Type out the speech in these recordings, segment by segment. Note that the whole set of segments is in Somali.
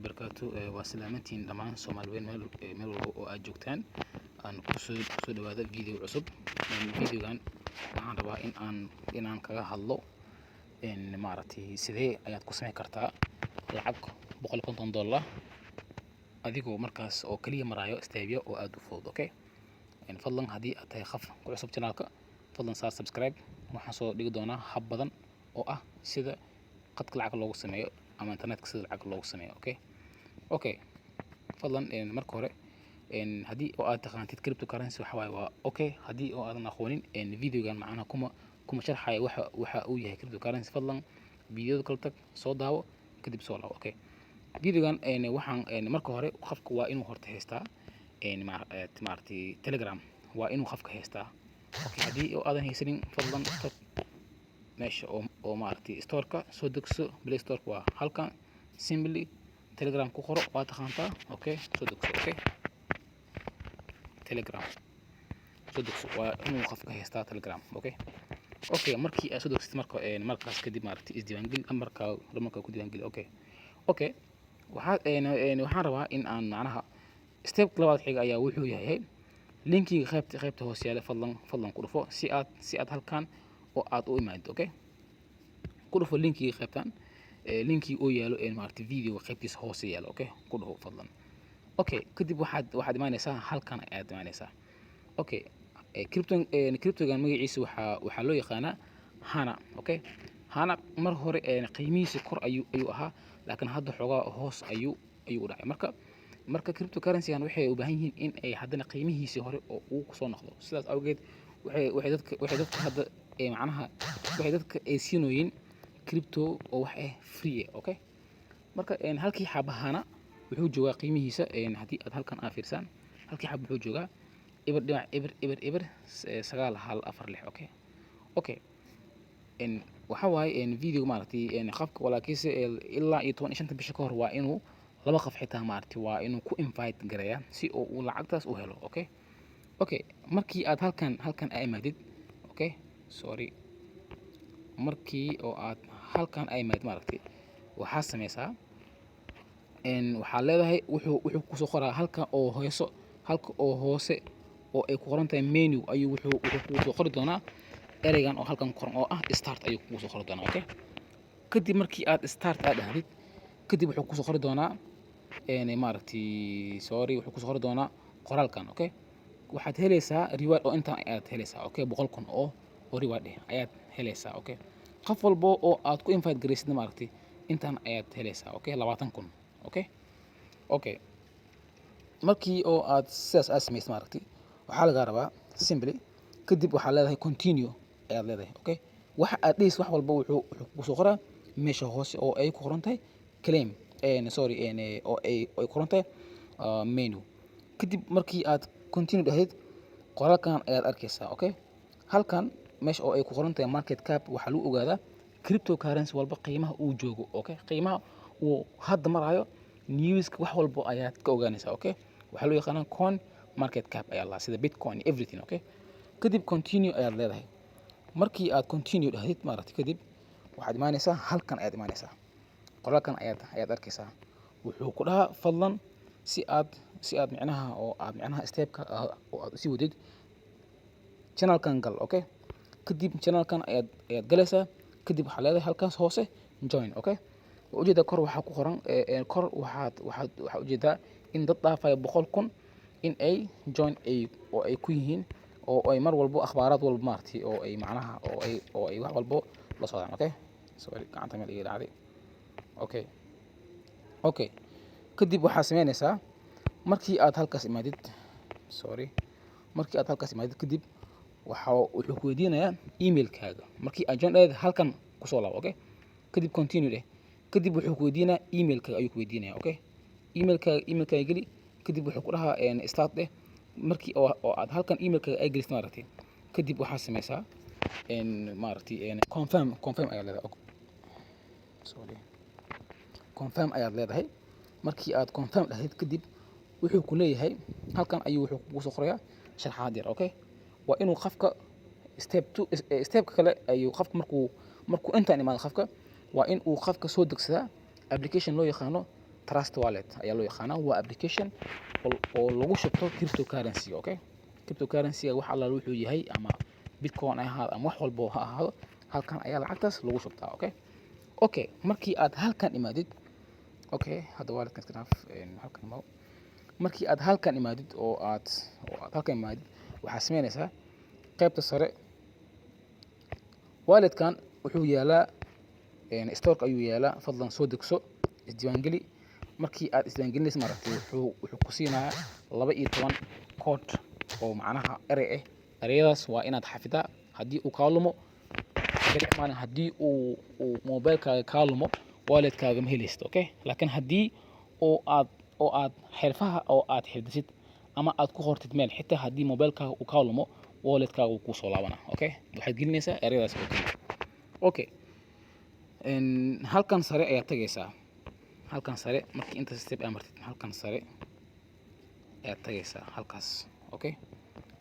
Wabarakaatu. Waa salaamantiin dhammaan Soomaali weyn meel walba oo aad joogtaan. Aan kusoo dhawaada video cusub. Videogan waxaan rabaa in aan kaga hadlo maaragtay, sidee ayaad ku samayn kartaa lacag $150 adigoo markaas oo kaliya maraayo stepyo oo aad u fudud. Okay, fadlan haddii aad tahay qof ku cusub channelka, fadlan saar subscribe. Waxaan soo dhigi doonaa hab badan oo ah sida qadka lacag loogu sameeyo ama internetka sida lacag loogu sameeyo. Okay, fadlan marka hore haddii oo aad taqaantid cryptocurrency, waxa waaye waa okay. Haddii oo aadan aqoonin, videogan macnaha kuma sharxayo waxa uu yahay cryptocurrency. Fadlan videoda kala tag, soo daawo, kadib soo laabo. Okay, videogan waxaan marka hore qofka waa inuu horta haystaa maaragtay Telegram waa inuu qofka haystaa. Okay, haddii oo aadan haysanin, fadlan tag meesha oo maaragtay storeka, soo degso Play Store. Waa halkan, simply Telegram ku qoro, waa taqaantaa. Okay, soo degso. Okay, Telegram soo degso. Waa inuu qofka haystaa Telegram. Okay, markii aad soo degsatid, marka markaas kadib maaragtay isdiiwaangeli, lambarka ku diiwaangeli. Okay, waxaa waxaan rabaa in aan macnaha step labaad xiga ayaa wuxuu yahay linkiga qaybta hoose yaala. Fadlan ku dhufo si aad halkan oo aad u imaadid. Okay, ku dhufo linkiga qaybtan, linkii oo yaalo maaragtay video qaybtiisa hoose yaalo. Okay, ku dhufo fadlan. Okay, kadib waxaad imaanaysaa halkan ayaad imaanaysaa. Okay, cryptogan magaciisa waxaa loo yaqaanaa Hana. Okay, Hana mar hore qiimihiisa kor ayuu ahaa, laakiin hadda xoogaa hoos ayuu u dhacay. Marka cryptocurrency-gan waxay u baahan yihiin in ay haddana qiimihiisii hore oo uu kusoo noqdo. Sidaas awgeed waxay dadka hadda macnaha waxay dadka ay siinooyin crypto oo wax ah free ah. Okay, marka halkii xabahana wuxuu joogaa qiimihiisa, haddii aad halkan aa fiirsaan, halkii xab wuxuu joogaa 0.0000914. Okay, waxa waaye video maaragtay qofka walaakiise ilaa iyo 15-ta bisha ka hor waa inuu laba qof xitaa maaragtay waa inuu ku invite gareeyaa si oo uu lacagtaas u helo. Okay, markii aad halkan aa imaadid, okay, sorry, markii oo aad halkan aa imaadid, maaragtay waxaa sameysaa waxaa leedahay wuxuu kusoo qoraa halka oo hoyso, halka oo hoose oo ay ku qoran tahay menu ayuu wuxuu kugu soo qori doonaa ereygan oo halkan ku qoran oo ah "start" ayuu kugu soo qori doonaa. Okay, kadib markii aad "start" aad dhahdid, kadib wuxuu kusoo qori doonaa maaragtay, sorry, wuxuu kusoo qori doonaa qoraalkan. Okay, waxaad helaysaa reward oo intaan ayaad helaysaa. Okay, 100,000 oo reward eh ayaad helaysaa. Okay, qof walbo oo aad ku invite garaysidna maaragtay intaan ayaad helaysaa. Okay, 20,000. Okay, markii oo aad sidaas aad samaysid, maaragtay waxaa lagaa rabaa simply kadib waxaa leedahay "continue" ayaad leedahay. Okay, waxa aad dhehaysid wax walba wuxuu kugu soo qoraa meesha hoose oo ay ku qoran tahay claim, sorry, oo ay qoran tahay menu. Kadib markii aad "continue" dhahdid, qoraalkan ayaad arkaysaa. Okay, halkan meesha oo ay ku qoran tahay market cap waxaa lagu ogaadaa cryptocurrency walba qiimaha uu joogo. Okay, qiimaha uu hadda marayo, newska, wax walbo ayaad ka ogaanaysaa. Okay, waxaa loo yaqaanaa coin market cap ayaa lahaa, sida Bitcoin, everything. Okay, kadib "continue" ayaad leedahay. Markii aad "continue" dhahdid, maaragtay kadib waxaad imaanaysaa halkan ayaad imaanaysaa, qoraalkan ayaad arkaysaa. Wuxuu ku dhahaa fadlan si aad micnaha oo aad micnaha stepka oo aad usii wadid, channelkan gal. Okay, kadib channelkan ayaad galaysaa. Kadib waxaa leedahay halkaas hoose "join". Okay, waa ujeedaa kor waxaa ku qoran kor waxaad ujeedaa in dad dhaafaya 100,000 in ay join ay oo ay ku yihiin oo ay mar walbo akhbaaraad walbo maaragtay oo ay macnaha oo ay wax walbo la socdaan. Okay, sorry, gacanta meel iga dhacday. Okay, kadib waxaa sameynaysaa markii aad halkaas imaadid, sorry, markii aad halkaas imaadid, kadib wuxuu ku weydiinayaa emailkaaga. Markii aad join dhahayd, halkan kusoo laabo. Okay, kadib "continue" dheh. Kadib wuxuu ku weydiinayaa emailkaaga ayuu ku weydiinayaa. Okay, emailkaaga geli. Kadib wuxuu ku dhahaa "start" dheh. Markii oo aad halkan emailkaaga ay gelisid, maaragtay kadib waxaa sameysaa maaragtay confirm ayaad leedahay. Sorry, "confirm" ayaad leedahay. Markii aad "confirm" dhahdid, kadib wuxuu ku leeyahay halkan ayuu wuxuu kugu soo qorayaa sharxaad yar. Okay, waa inuu qofka step two, stepka kale ayuu qofka markuu intaan imaado, qofka waa in uu qofka soo degsadaa application loo yaqaano Trust Wallet ayaa loo yaqaanaa. Waa application oo lagu shubto cryptocurrency, okay? Cryptocurrency wax allaala wuxuu yahay, ama Bitcoin ha ahaado ama wax walbo ha ahaado, halkan ayaa lacagtaas lagu shubtaa, okay? Okay, markii aad halkan imaadid, okay, hadda walletkan iska dhaaf, halkan imaw. Markii aad halkan imaadid oo aad halkan imaadid, waxaad sameynaysaa qaybta sare. Walletkan wuxuu yaalaa storeka ayuu yaalaa. Fadlan soo degso, isdiiwaangeli. Markii aad isdiiwaangelinaysa, maaragtay, wuxuu ku siinayaa 12 code oo macnaha erey ah. Ereyadaas waa inaad xafidaa. Haddii uu kaa lumo beri maalin, haddii uu mobilekaaga kaa lumo, walletkaaga ma helaysid, okay? Laakiin haddii oo aad xirfaha oo aad xifdisid ama aad ku qortid meel, xitaa haddii mobilekaaga uu kaa lumo, walletkaaga wuu kusoo laabanaa, okay? Waxaad gelinaysaa ereyadaas oo keliya, okay? Halkan sare ayaad tagaysaa. Halkan sare markii inta step aad martid, halkan sare ayaad tagaysaa, halkaas, okay?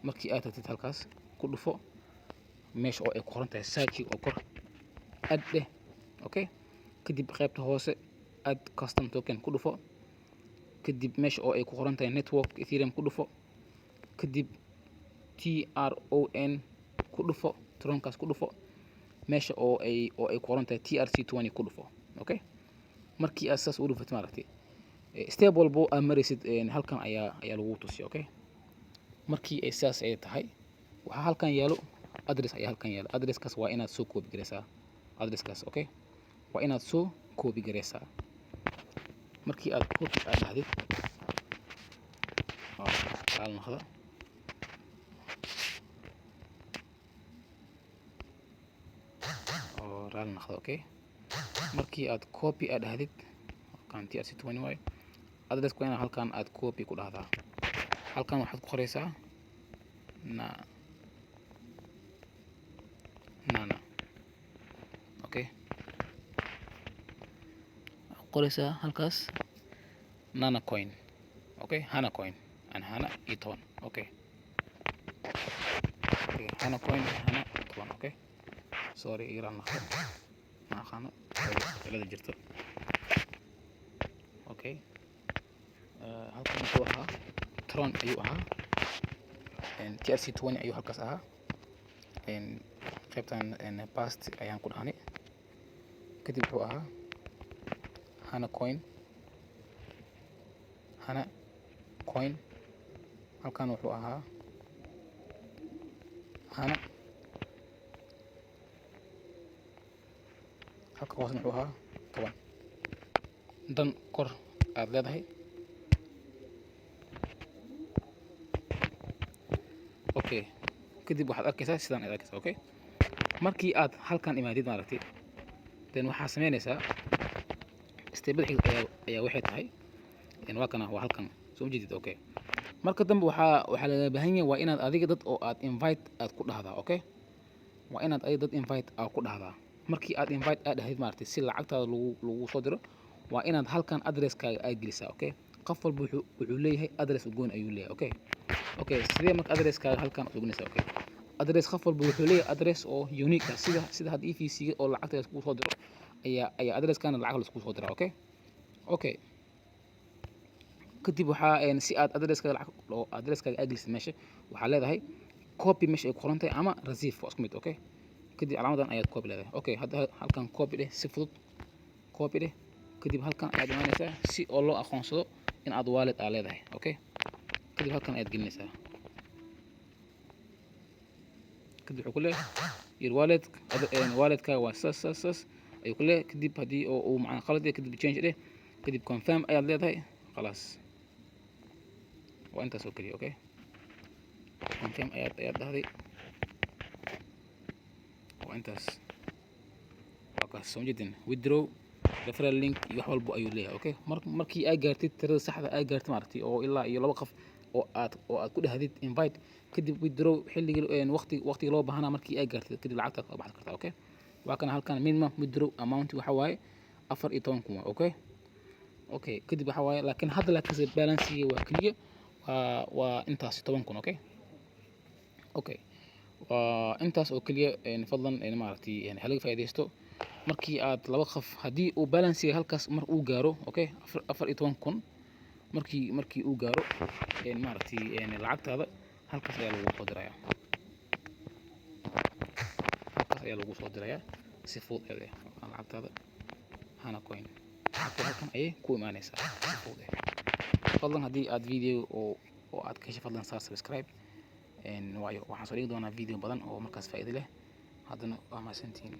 Markii aad tagtid halkaas, ku dhufo meesha oo ay ku qoran tahay search oo kor add dheh, okay? Kadib qaybta hoose add custom token ku dhufo. Kadib meesha oo ay ku qoran tahay network Ethereum ku dhufo. Kadib TRON ku dhufo, tronkaas ku dhufo. Meesha oo ay ku qoran tahay TRC20 ku dhufo, okay? Markii aad saas u dhufatid, maaragtay, step walbo aad maraysid halkan ayaa lagu tusiya, okay? Markii ay saas ay tahay, waxaa halkan yaalo address ayaa halkan yaalo. Addresskaas waa inaad soo copy gareysaa, addresskaas, okay? Waa inaad soo copy gareysaa. Markii aad copy aad dhahdid, raali noqda, oo raali noqda, okay? Markii aad copy aad dhahdid, halkan TRC20 waaye addresska, waa inaad halkan aad copy ku dhahdaa. Halkan waxaad ku qoreysaa na nana, okay? Waxaad qoreysaa halkaas nana coin, okay? Hana coin and hana iyo 10, okay? Okay, hana coin, hana 10, okay? Sorry, iga noqdo, ma aqaano cilada jirto, okay? Halkan wuxuu ahaa tron ayuu ahaa, TRC20 ayuu halkaas ahaa. Qaybtan paste ayaan ku dhahnay. Kadib wuxuu ahaa hana coin, hana coin. Halkan wuxuu ahaa hana, halka hoosna wuxuu ahaa 10. Dan kor aad leedahay, okay? Kadib waxaad arkaysaa sidaan ayaad arkaysaa, okay? Markii aad halkan imaadid, maaragtay, then waxaa sameynaysaa stepada xigta ayaa waxay tahay, waa kana, waa halkan, soo jeedid, okay? Marka dambe waxaa laga baahan yahay waa inaad adiga dad oo aad invite aad ku dhahdaa, okay? Waa inaad adiga dad invite aad ku dhahdaa. Markii aad invite aad dhahdid, maaragtay, si lacagtaada lagu soo diro, waa inaad halkan addresskaaga aad gelisaa, okay? Qof walba wuxuu leeyahay address u gooni ayuu leeyahay, okay? Okay, sidee marka addresskaaga halkan u gelinaysaa, okay? Address, qof walba wuxuu leeyahay address oo unique ah, sida hadda EVC oo lacagta laiskugu soo diro ayaa addresskana lacag laiskugu soo diraa, okay? Okay, kadib waxaa si aad addresskaaga lacag oo addresskaaga aad gelisid meesha, waxaa leedahay copy meesha ay ku qoran tahay ama receive, waa isku mid, okay? Kadib calaamadan ayaad copy leedahay, okay? Hadda halkan copy dheh, si fudud copy dheh. Kadib halkan ayaad imaanaysaa si oo loo aqoonsado in aad wallet aa leedahay, okay? Kadib halkan ayaad gelinaysaa. Kadib wuxuu ku leeyahay your wallet, walletkaaga waa saas saas saas ayuu ku leeyahay. Kadib haddii oo uu macna qalad yahay, kadib change dheh. Kadib confirm ayaad leedahay. Khalaas, waa intaas oo keliya, okay? Confirm ayaad dhahday, waa intaas, waa kaas, soo jeedin. Withdraw, referral link iyo wax walba ayuu leeyahay, okay? Markii aad gaartid tirada saxda aad gaartid, maaragtay, oo ilaa iyo laba qof oo aad ku dhahdid invite, kadib withdraw xilligii waqtiga loo baahanaa markii aad gaartid, kadib lacagtaad ka baxsan kartaa, okay? Waa kana halkan minimum withdraw amount waxa waaye 14,000, okay? Okay, kadib waxa waaye, laakiin hadda laakiinse balance waa keliya waa intaas 10,000, okay? Okay, waa intaas oo keliya. Fadlan, maaragtay, ha laga faa'iidaysto. Markii aad laba qof, haddii uu balance-iga halkaas mar uu gaaro, okay, 14,000 markii uu gaaro, maaragtay, lacagtaada halkaas ayaa lagu soo dirayaa, halkaas ayaa lagu soo dirayaa si fudud eh. Lacagtaada Hana Coin lacagta halkan ayay ku imaanaysaa si fudud eh. Fadlan haddii aad video oo aad ka heshay, fadlan saar subscribe, waayo waxaan soo dhigi doonaa video badan oo markaas faa'iido leh. Haddana waa mahadsantihiin.